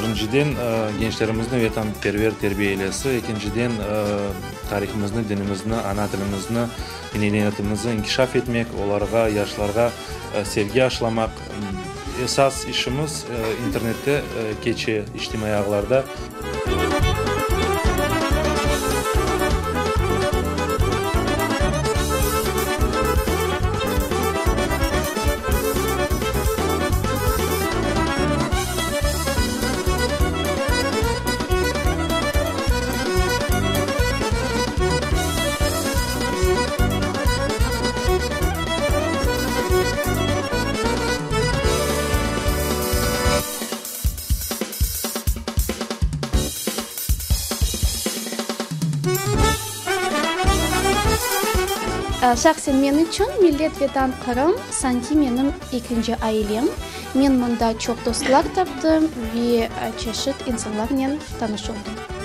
Birinciden, gençlerimizni vetanperver terbiyelesi, ekinciden, tarihimizni, dinimizni, ana tilimizni, medeniyetimizni inkişaf etmek, olarğa, yaşlarğa sevgi aşılamaq. Esas işimiz internette keçe, içtimaiy ağlarda. Şahsen men içün Millet Vetan Qırım sanki menim ekinci ailem. Men mında çoq dostlar taptım ve çeşit insanlarnen tanış oldım.